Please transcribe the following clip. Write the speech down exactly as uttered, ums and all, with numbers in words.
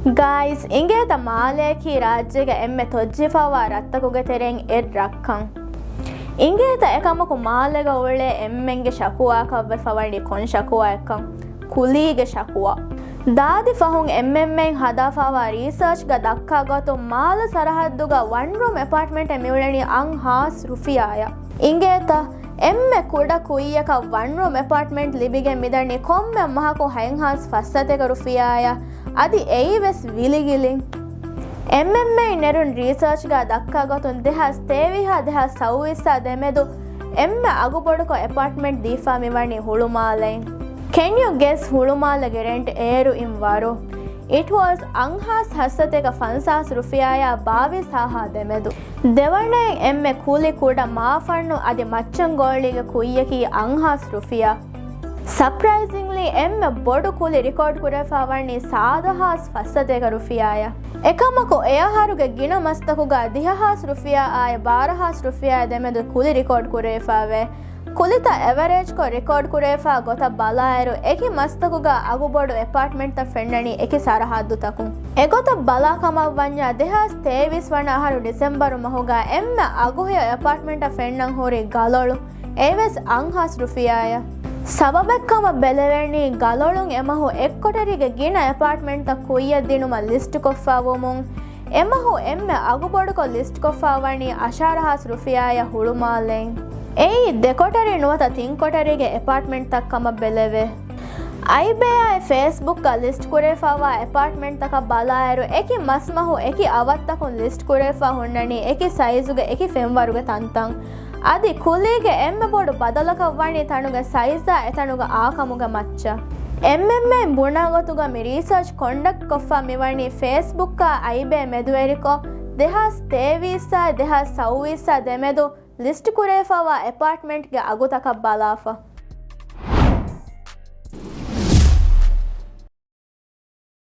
ގާއިސް، އިނގޭތަ މާލެއަކީ ރާއްޖޭގަ އެންމެ ތޮއްޖެފަވާ ރަށްތަކުގެ ތެރެއިން އެއް ރަށްކަން. އިނގޭތަ އެކަމަކު މާލޭގަ އުޅޭ އެންމެންގެ ޝަކުވާކަށްވެފަވަނީ ކޮން ޝަކުވާއެއްކަން؟ ކުލީގެ ޝަކުވާ. ދާދި ފަހުން އެމްއެމްއޭއިން ހަދާފަވާ ރީސާޗްގަ ދައްކާ ގޮތުން މާލެ ސަރަހައްދުގަ ވަން ރޫމް އެޕާޓްމަންޓެއް މިއުޅެނީ އަށް ހާސް ރުފިޔާއަށް. އިނގޭތަ؟ އެންމެ ކުޑަ ކުއްޔަކަށް ވަން ރޫމް އެޕާޓްމަންޓް ލިބިގެން މިދަނީ ކޮންމެ މަހަކު ހަތް ހާސް ފައްސަތޭކަ ރުފިޔާއަށް. އަދި އެއީވެސް ވިލިގިލިން. އެމްއެމްއޭއިން ނެރުނު ރީސާޗްގަ ދައްކާ ގޮތުން ދެހާސް ތޭވީހާ ދެހާސް ސައުވީސްއާ ދެމެދު އެންމެ އަގުބޮޑުކޮށް އެޕާޓްމަންޓް ދީފާ މިވަނީ ހުޅުމާލެއިން. Can you guess ހުޅުމާލެގެ ރެންޓް އޭރު އިން ވަރު؟ It was އަށް ހާސް ހަސަތޭކަ ފަންސާސް ރުފިޔާއާ ބާވީސް ހާހާ ދެމެދު. ދެވަނައިން އެންމެ ކުލި ކުޑަ މާފަންނު އަދި މައްޗަންގޯޅީގެ ކުއްޔަކީ އަށް ހާސް ރުފިޔާ. ސަޕްރައިޒިންލީ އެންމެ ބޮޑު ކުލި ރިކޯޑް ކުރެވިފާ ވަނީ ސާދަ ހާސް ފައްސަތޭކަ ރުފިޔާއަށް. އެކަމަކު އެއަހަރުގެ ގިނަ މަސްތަކުގަ ދިހަ ހާސް ރުފިޔާއާއި ބާރަ ހާސް ރުފިޔާއާ ދެމެދު ކުލި ރިކޯޑް ކުރެވިފާވޭ. ކުލިތައް އެވަރޭޖްކޮށް ރިކޯޑް ކުރެވިފާ ގޮތަށް ބަލާއިރު، އެކި މަސްތަކުގަ އަގުބޮޑު އެޕާޓްމަންޓްތައް ފެންނަނީ އެކި ސަރަހައްދުތަކުން. އެގޮތަށް ބަލާ ކަމަށްވަންޏާ، ދެހާސް ތޭވީސް ވަނަ އަހަރު ޑިސެމްބަރު މަހުގަ އެންމެ އަގުހެޔޮ އެޕާޓްމަންޓަށް ފެންނަން ހުރި ގަލޮޅު، އެއީވެސް އަށް ހާސް ރުފިޔާއަށް. ސަބަބެއްކަމަށް ބެލެވެނީ، ގަލޮޅުން އެމަހު އެއްކޮޓަރީގެ ގިނަ އެޕާޓްމަންޓްތައް ކުއްޔަށްދިނުމަށް ލިސްޓްކޮށްފާވުމުން، އެމަހު އެންމެ އަގުބޮޑުކޮށް ލިސްޓްކޮށްފާ ވަނީ އަށާރަ ހާސް ރުފިޔާއަށް ހުޅުމާލެއިން. އެއީ ދެކޮޓަރި ނުވަތަ ތިންކޮޓަރީގެ އެޕާޓްމަންޓްތައް ކަމަށް ބެލެވޭ. އައިބޭއާއި ފޭސްބުކްގަ ލިސްޓް ކުރެވިފާވާ އެޕާޓްމަންޓްތަކަށް ބަލާއިރު، އެކި މަސްމަހު އެކި އަވަށްތަކުން ލިސްޓް ކުރެވިފާ ހުންނަނީ އެކި ސައިޒުގެ އެކި ފެންވަރުގެ ތަންތަން. އަދި ކުލީގެ އެންމެ ބޮޑު ބަދަލަކަށް ވަނީ ތަނުގެ ސައިޒާ އެތަނުގަ އާކަމުގެ މައްޗަށް. އެމްއެމްއޭއިން ބުނާ ގޮތުގަ މި ރީސާޗް ކޮންޑަކްޓް ކޮށްފާ މިވަނީ ފޭސްބުކްއާ އައިބޭ މެދުވެރިކޮށް، ދެހާސް ތޭވީސްއާއި ދެހާސް ސައުވީސްއާ ދެމެދު ލިސްޓް ކުރެވިފާވާ އެޕާޓްމަންޓްގެ އަގުތަކަށް ބަލާފަ.